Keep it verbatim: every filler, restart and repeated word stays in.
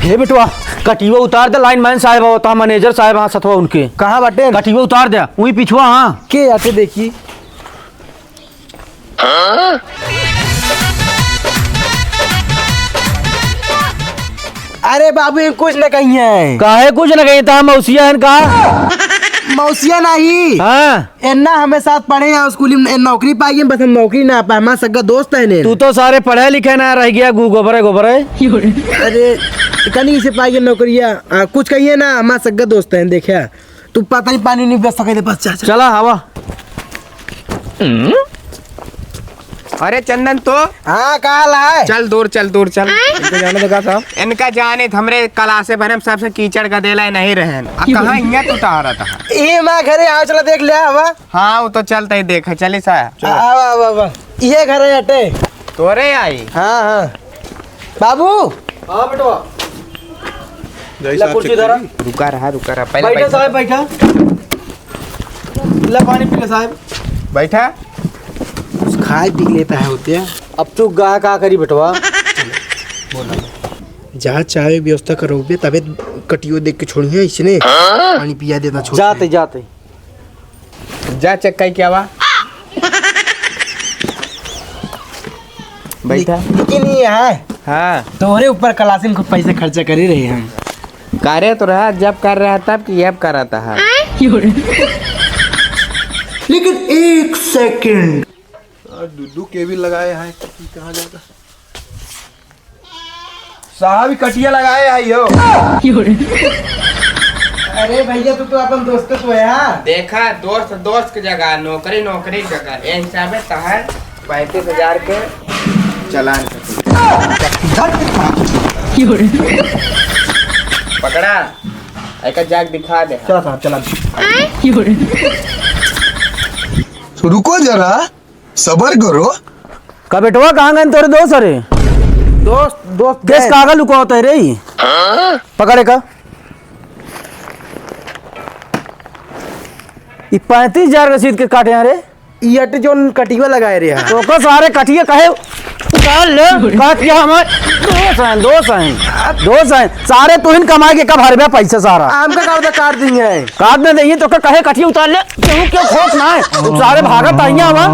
हे बेटवा, कटियो उतार दे, लाइनमैन साहब आवत ह, मैनेजर साहब आवत ह उनके। कहाँ बाटे? कटियो उतार दे, वही पिछवा, हाँ। के आते देखी। अरे बाबू, ये कुछ न कहिए। काहे कुछ न कहिए? त हम मौसिया हन का? मौसिया नहीं। हाँ। एन्ना हमें साथ पढ़े हैं स्कूल में, नौकरी पाई है, बस हम नौकरी ना पाए, हमार सग्गा दोस्त है ने। तू तो सारे पढ़े लिखे ना रह गया, गु-, गोबरे, गोबरे। अरे, कनी से पाई है नौकरिया। आ, कुछ कहिए ना, हमार सग्गा दोस्त है, देखा। तू पता नहीं पानी नहीं बस सके, बस जा, जा। चला, हवा। अरे चंदन तो। हाँ, का हाल है? चल दूर, चल दूर, चल। इनका जाने दे का साहब? इनका जाने त हमरे क्लासे भरे में सबसे कीचड़ गदेला नहीं रहन। आ कहाँ हियाँ तू टहरत है? ए माँ घरे आओ, चला देख ले आवा। हाँ, वो तो चलते ही देखे, चली सा। चलो। आवा, आवा, आवा। ये घर है अटे। तोरे आई? हाँ, हाँ। बाबू। हाँ बेटवा। जय ला साहब कुर्सी धरा। रुका रहा, रुका रहा। पहले बैठा बैठा। साहब, बैठा। ला पानी पी ले साहब। बैठा। कुछ खाए पी लेता है होते। अब तू गा का करी बेटवा? जा चाय व्यवस्था करोगे तबे कटियो देख के छोड़िए इसने। पानी पिया देता छोड़ जाते, के। जाते। जा चेक कई के आवा। बैठा। लेकिन ये है। हाँ। तोहरे ऊपर क्लासिन खूब पैसा खर्चा करी रहे हम। करे तो रहा, जब कर रहा तब कि अब करता है। लेकिन एक सेकंड। और दू दू केबिल लगाए हैं, कहाँ जाता? साहब, ई कटिया लगाए आई हो। अरे भैया, तू तो अपन दोस्त तो है, हाँ? देखा, दोस्त दोस्त के जगह, नौकरी नौकरी के जगह। ए हिसाबे तहार पैंतीस हजार के चालान कटे। पकड़ा, एका जाके दिखा दे। चला साहब, चला। रुको जरा, सबर करो। का बेटवा, कहाँ गए तोरे दोस्त? अरे दोस्त, दोस्त केस गए। कागज लुकावत है रे? पकड़े का? ई पैंतीस हजार रसीद के काटे हैं रे। ई अट जोन कटिया लगाए रे। तो को सारे कटिया कहे उतार ले। कहत क्या हमारे दोस्त हैं, दोस्त हैं, दोस्त हैं। सारे तुहिन कमाए के कब हरबे पैसा सारा? हमका का पता काट देंगे। काट न देइए तो का कहे कटिया उतार ले, केहू क्यों खोट ना है। तू सारे भागत आइया हवा।